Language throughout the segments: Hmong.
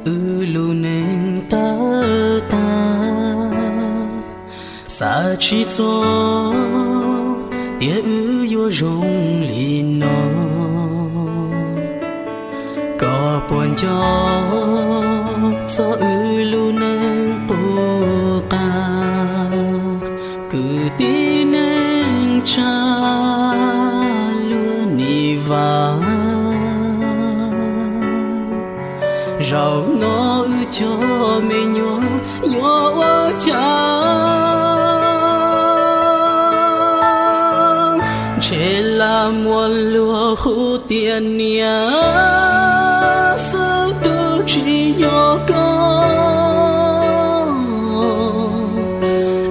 Wb lub neej tawg tag, xav tsis txog tias wb yuav zoo li no. Koj puas nco txog wb lub neej qub qab, kwv tij neej tsa luag nim vam? Zaum no wb cov me nyuam yuav ua cas? Ntshe lam muaj luag hu tias niam xwb twb tsis yog koj.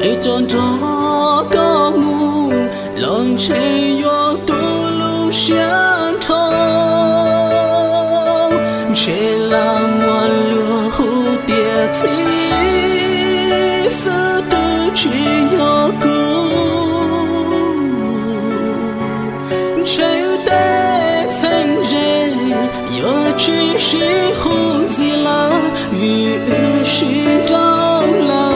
Es cov nrog koj mus los ntshe yuav tu lub siab nrho. Ntshe lam muaj luag hu tias txiv xwb twb tsis yog kuv. Ntshe wb tej txheeb ze yuav tsis sib hu ntxiv lawm, vim wb sib nrauj lawm.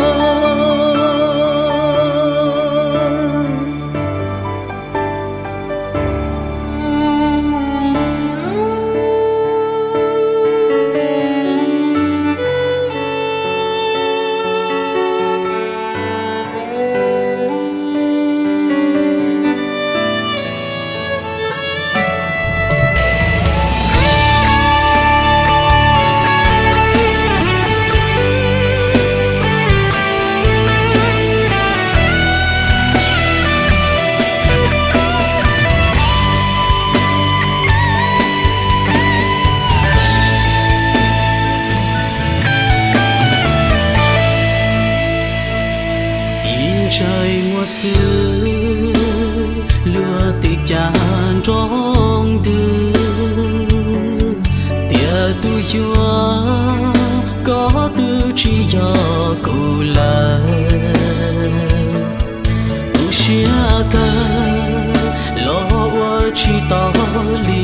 Ib ntsais muag xwb luag twb cas nrov ntws, tias tus yuav koj twb tsis yog kuv lawm. Tu siab kawg los ua tsis tau li